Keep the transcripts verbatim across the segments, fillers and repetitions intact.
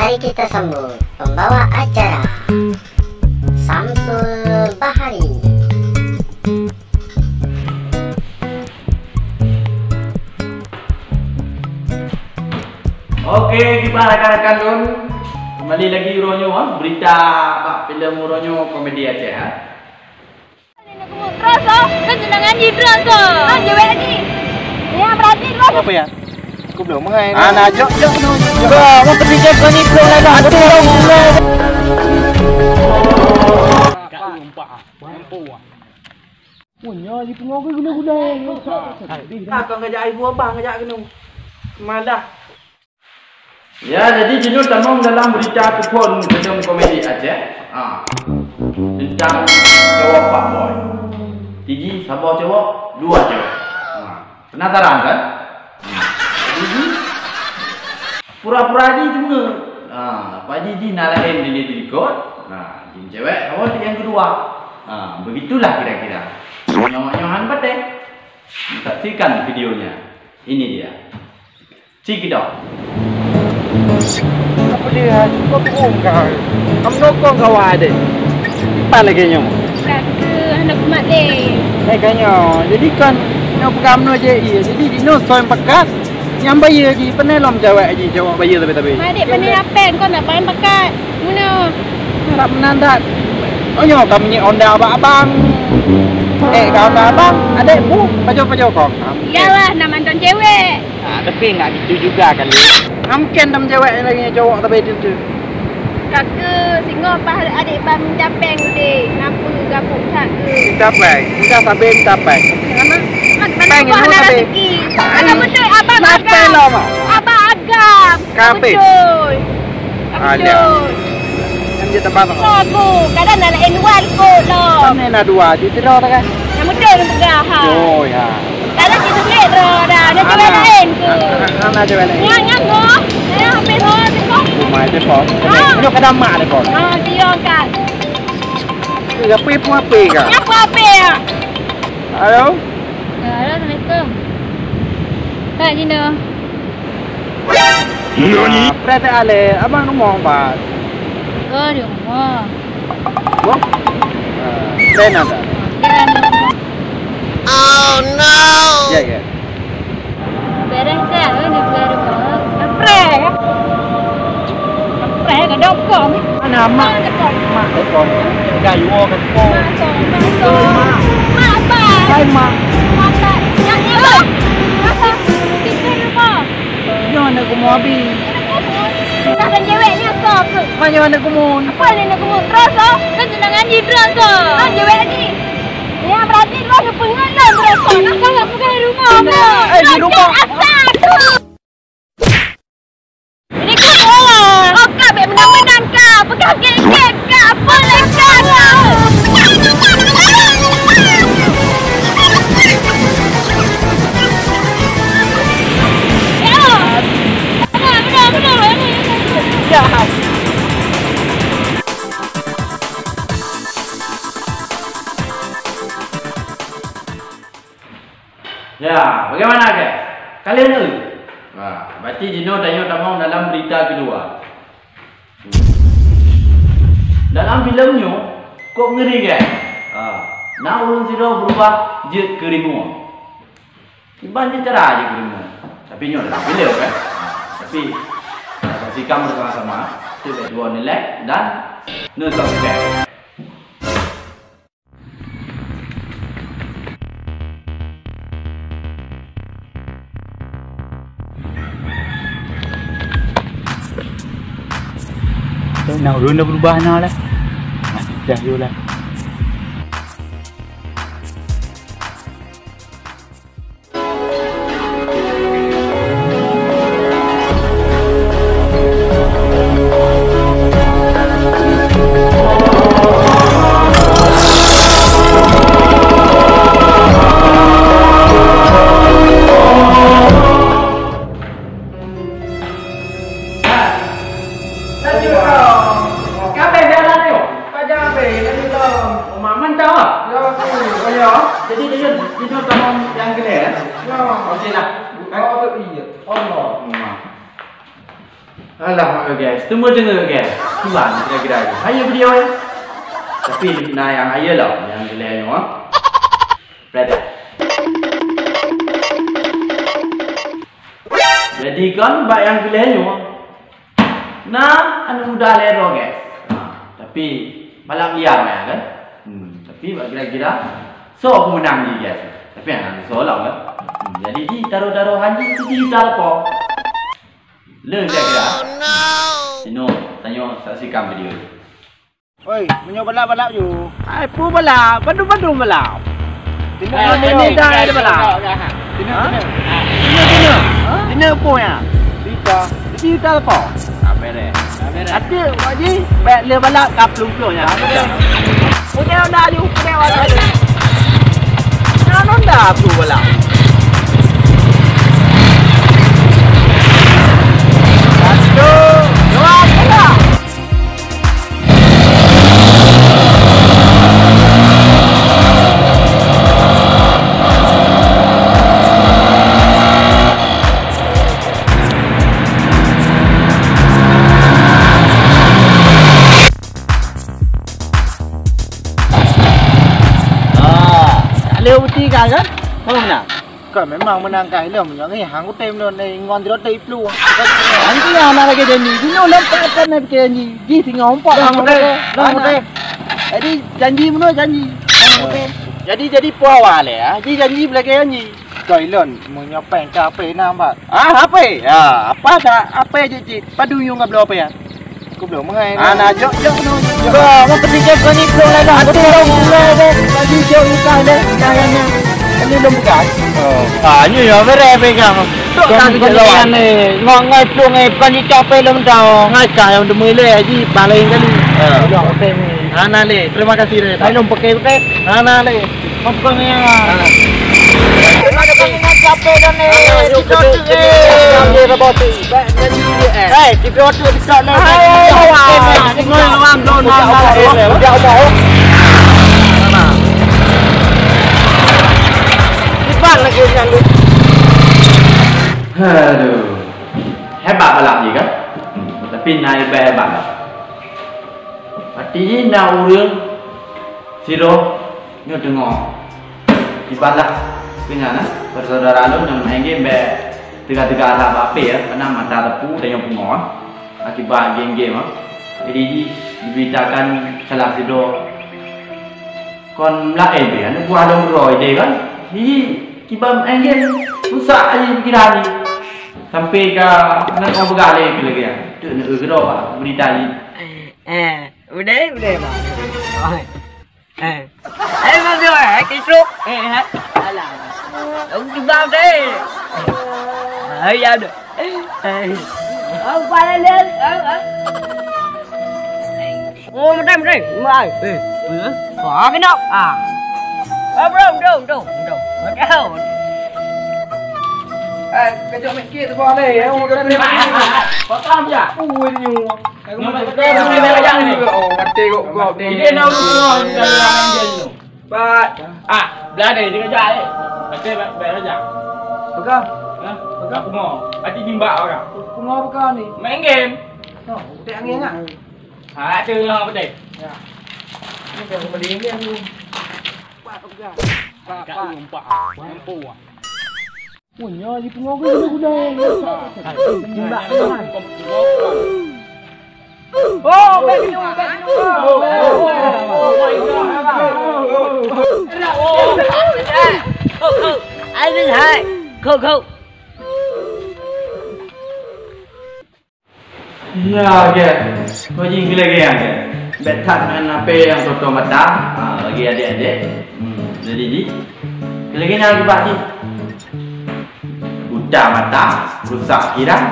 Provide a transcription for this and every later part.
Mari kita sambut pembawa acara, Samsul Bahari. Oke, kiban rakan-rakan lôn, kembali lagi uroe nyoe, ah, berita bak filem uroe nyoe, komedi Aceh, ah. Terus, oh, kan tunangan jih terus, oh. Kan jawab lagi. Ya, berarti terus. Apa ya? Aku belum mengai. Ah, nak jok, jok, jok. Bah, mau pergi jok, kau ni belum lagi. Aku belum mengai. Kak, lumpah. Mampu, ah. Punya di pengawa guna-guna. Ah, kau ngajak ibu abah, ngajak kena. Malah. Ya, jadi jinoe tamong dalam berita telepon filem komedi Aceh. Ha. Tentang cowok fuckboy. Tiji saboh cowok, dua cewek. Ha. Penasaran kan? Ha. Jadi, pura-pura di cuma. Ha, apa ji ji nak lain di, di, di kot. Ha, jin cewek, kawan yang kedua. Ha, begitulah kira-kira. Nyawa-nyawa han paten. Saksikan videonya. Ini dia. Cik dong. Apa dia? Kau bohong kau. Kamu nokong kau ada. Pan lagi nyoe. Kaka, anak mat deh. Eh, kau nyoe. Jadi kan nyoe pegang meno je iya. Jadi di no soy pakat. Nyang bayar ji, panai lom jawab ji, jawab bayar tapi-tapi. Mak dek panai apa kau nak pan pakat? Muna. Harap menandat. Oh nyoe kami ni onda abang-abang. Eh, kau onda abang, adek bu, pajo-pajo kong. Iyalah, nak mantong cewek. Ah, tapi enggak gitu juga kali. Mungkin tam cewek lagi cowok tapi itu tu. Kaka, singoh pas adek bang minta peng deh. Kenapa gabuk sak ke? Minta peng, minta sabe minta peng. Mana? Mana peng mana rezeki? Mana betul abang agam? Abang agam. Kape? Betul. Betul. Kan dia tempat. Kau kadang nak lain dua ikut lo. Kan nak dua, di tiro tak kan? Yang betul yang pegang ha. Oh ya. Kalau cik sulit dah, dah ada cewek lain ke? Hana cewek lain. Nyan, nyan, boh. Saya habis, boh, habis, boh. Rumah dia, boh. Ah. Dia kadang mak dia, boh. Ah, dia kan. Eh, apa yang pun apa ke? Apa apa ya? Halo? Ya, halo, assalamualaikum. Hai, Nina. Nani? Ah, perhatian aleh, abang rumah, Pak. Oh, di rumah. Wah? Ah, saya nak tak? Oh no! Ya, ya. Beres dah, eh, di luar rumah. Sampai, ya? Sampai, kadang kong. Mana mak? Mak kong. Dah, you all kan kong. Mak kong, mak kong. Mak apa? Hai, mak. Mak apa? Yang ni apa? Apa? Kita lupa. Nyoe aneuk kumoe Abi. Entah kan cewek ni apa ke? Mana aneuk kumoe? Apa ni aneuk kumoe? Terus oh. Kan tunangan jih terus oh. Kan cewek lagi. Ya berarti terus dia pengen dah terus oh. Nak kalau aku dah rumah apa? Eh, di rumah. Asal tu. Ini kau bola. Oh, kak bek menang-menang kak. Pegang kek-kek kak. Apa lagi kak? Ya, bagaimana guys? Kalian tu? Nah, berarti jinoe tanyoe tamong dalam berita kedua. Dalam filem nyoe kok ngeri kan? Ha, na ureueng sidroe berubah jeuet keu rimueng. Kiban jeuet cara jeuet keu rimueng. Tapi nyoe dalam filem kan? Ha, tapi kita saksikan bersama-sama. Teuk dua nilai dan neu subscribe. Nak urun dah berubah na lah. Nah, dah dulu lah. Lanjut dong. Kabeh jalan nyoe. Pajan habéh, lanjut dong. Uma mantap ah. Ya, aku. Oh ya. Jadi dia dia tamong nyang geuné ya. Ya. Okey lah. Oh, tu iya. Allah. Uma. Alah, maka guys, tunggu tengok guys. Cuba kira-kira. Hayo video ya. Tapi na nyang hayo lah, nyang gila nyoe. Brother. Jadi kan bak nyang gila nyoe. Nah, aneuk muda lero guys. Ha, tapi balap liar ya kan. Hmm, tapi bak kira-kira so pemenang ni guys. Tapi hana so lah kan. Hmm, jadi di taruh-taruh hanji tu di taruh po. Le kira-kira. Sino, tanyo saksikan video ni. Oi, meunyoe balap-balap ju. Ai, peue balap? Bandum-bandum balap. Tinoe, tinoe, tinoe, tinoe, balap. Tinoe, tinoe. Tinoe, tinoe. Tinoe peue nyan? Sita. Jadi sita apa? Ape deh? Ape deh? Até wak ji, bèk le balap ka plueng-plueng nyan. Punya Honda ju, punya Honda ju. Nah, Honda aku balap. Satu, dua, tiga. Ah, tak boleh berhenti kan, kan? Kamu menang. Kon memang meunang kah ilôn, meunyoe ngieng hang kutem lôn, eh, ngon sidroe teuk iplueng. Hang keuh hana lagèe janji. Jinoe lôn peue-peue na pike janji. Jih singoh umpok. Lôn hang kutem, lôn hang kutem. Jadi janji meunoe janji. Hang kutem. Jadi, jadi peue awai lé, ah? Jih janji beulagèe janji. Kon ilôn, meunyoe péng ka hapé na, Mbak. Ah, hapé? Ya, apa sa hapé jih, jih? Padum yuem ka bloe hapé, ya? Kubloe meuhai. Ana jok, jok, jok. Ba, mau pergi ke kau ni belum lain dah. Aku belum mulai deh. Lagi jok ikan deh. Nah, yang ni. Ini belum buka. Oh. Ah, ni ya, bere pegang. Tok tak kerja lawan ni. Ngok ngai pelung eh, bukan ni capek lom tau. Ngai kah yang demi le, ji paling kali. Ya. Udah, oke ni. Ana le, terima kasih le. Belum pakai, pakai. Ana le. Kompon ya. Ada kami nak capek dah ni. Kita tu eh. Dia robot tu. Baik, jadi eh. Hei, kita tu dekat ni. Hai, hai, hai. Cepat lagi yang lu. Aduh. Hebat balap ni kan? Tapi na hebat-hebat lah. Pati na ureueng sidroe nyoe teungoh ibalah keu nyan, eh, persaudaraan lôn nyang main game bèk teuga-teuga arah bak P, eh, karena mata teupeu dan nyang pungoh, eh, akibat game-game, eh. Jadi, di, diberitakan salah sidroe kon meulah, eh, bèk aneuk buah lôn droe ideh kan. Jadi, kiban main game rusak aja pikiran ni. Sampai ka aneuk buah peugah lé keu lagèe nyan. Tu aneuk keudroe bak berita ni. Eh, eh, udah, udah, Bang. Oh. Eh. Eh, Bang, tu, eh, kisuk. Eh, eh. Alah. Aku juga deh. Eh. Ah, ya udah. Eh. Oh, pala le. Ah, ah. Oh, meutai, meutai. Meutai. Eh. Eh. Wah, kena. Ah. Ah, bro, bro, bro, bro. Bro. Eh, kejap mikir tu boleh ya. Oh, kena. Potong je. Oh, ini. Nampak betul, betul, betul, betul. Oh, mati kok, kok. Ini nak urus, urus, urus, urus. Bat. Ah, belah deh, dia kejap, eh. Betul, bet-, bet aja. Pegang. Hah? Pegang. Aku mau. Hati jimbak orang. Aku mau pegang ni. Main game. Oh, udah angin nak. Ah, tu yang apa teh? Ya. Ini dah beli ni aku. Pak, pegang. Pak, Pak. Nampak. Nampak. Punya di pungo ke gudang. Oh, back to, back to. Oh, oh, oh, oh, oh, oh. Kho, kho. Aduh, hai. Kho, kho. Ya, gèt. Kau jing gila gèt, gèt. Bèk that ngon ape nyang soto mata. Ha, bagi adek-adek. Hmm, jadi di. Lagi nak bagi. Buta mata, rusak pikiran.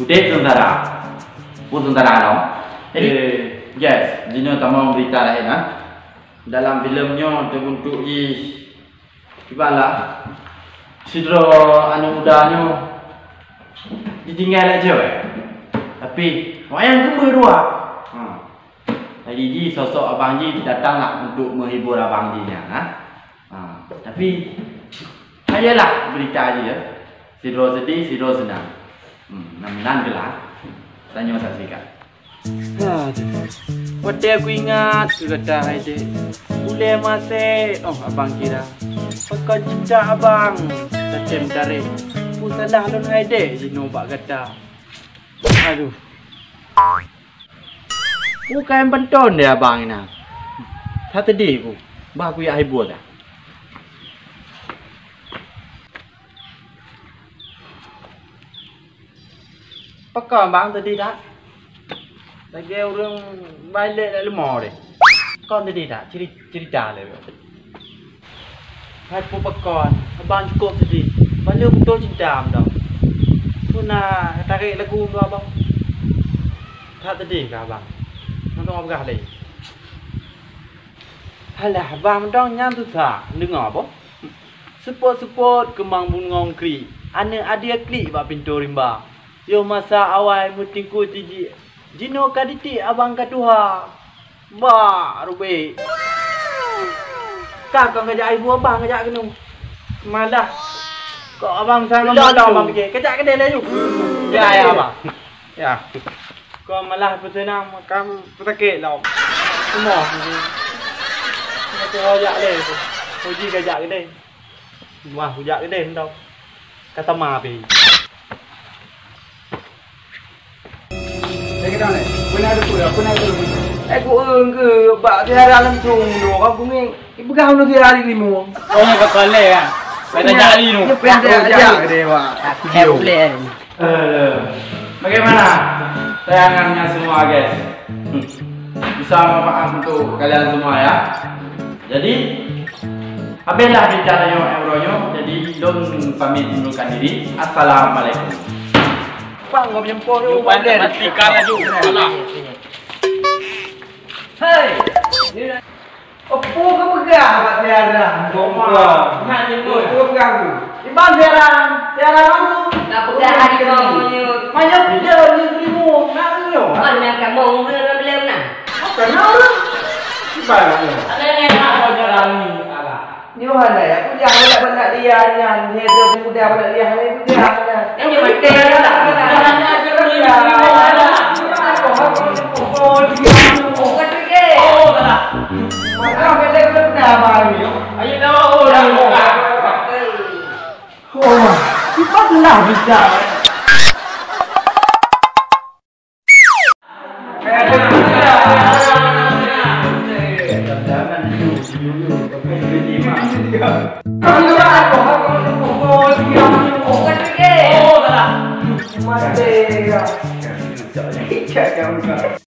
Udép seungsara. Pun seungsara alam. Jadi, eh, guys, jinoe tamong berita laén, ha. Dalam filem nyoe teuguntuk jih Kiban lah, sidroe aneuk muda nyoe jitinggai lé cewek. Tapi, wayang geumeu dua. Ha. Jadi, di sosok abang jih datang lah untuk menghibur abang jih nyan, ha. Ha. Tapi, hayolah berita jih, ya. Sidroe sedih, sidroe senang. Hmm, nan, nan geulah. Tanyoe saksikan. Aduh. Watèe kuingat keu gata hai dek. Ulèe maséh, oh, abang kira. Pakon cinta abang, tatem tarek. Peue salah lôn hai dek jinoe bak gata. Aduh. Peue kayém banton di abang inan. That teudeh ku. Bah kujak hibur dah. Pakon bang teudeh that? Lagèe ureueng bailèk lam leumô deh. Kon teudeh that? Ciri-, cerita lé. Hai peue pakon, abang cukôp teudeh. Bang lé beutôi cinta mantong. Peue na tarek lagu ngon abang? That teudeh kah abang? Mantong peugah lé. Halah, abang mantong nyan susah deungö boh. Seupôt-seupôt keumang bungong krik, aneuk adé klik bak pintoe rimba. Yoh masa awai meutingkue tijik, jinoe ka ditiek abang ka tuha. Bah, rubek. Ka kon kajak ibu abang kajak keunoe. Malah. Kok abang sang lom abang pikir, kajak keudè laju. Ya, ya, abang. Ya. Kon malah peuseunang makam peusakét lom. Cuma, meutuho jak lé tu. Uji kajak keudè. Wah, kujak keudè tau. Ka sama pih. Eh, ku eung keu bak siara langsung nyoe, ka bungeng. Ipeugah ulôn siara di limo. Oh, ka saleh, ya. Ka tajak di nu. Dia pengen tajak, tajak keudè, wah. Halo. Bagaimana tayangannya semua, guys? Hmm. Bisa manfaat untuk kalian semua, ya. Jadi, habislah bincang nyoe, eh, bro, nyoe. Jadi, lôn pamit undurkan diri. Assalamualaikum. Bang, gua jempol lu, Bang. Matikan laju. Alah. Hei! Opo kau peugah bak Tiara? Opo kau peugah tu? Iban Tiara, Tiara langsung. Nak peugah hari kau nyoe. Banyak video ni seribu. Nak nyoe. Mana kamu ngurus dalam beliau nak? Apa nak urus? Iban nyoe. Ada yang nak kau jalani, alah. Nyoe hana ya, peugah banyak-banyak dia nyan. Dia tu pemuda banyak dia, hana peugah nyan. Yang dia mati lah. Bukan pergi. Oh, salah. Maka bela kena abang ni. Ayo dah, oh, dah, oh, dah. Oh, cepat lah bisa.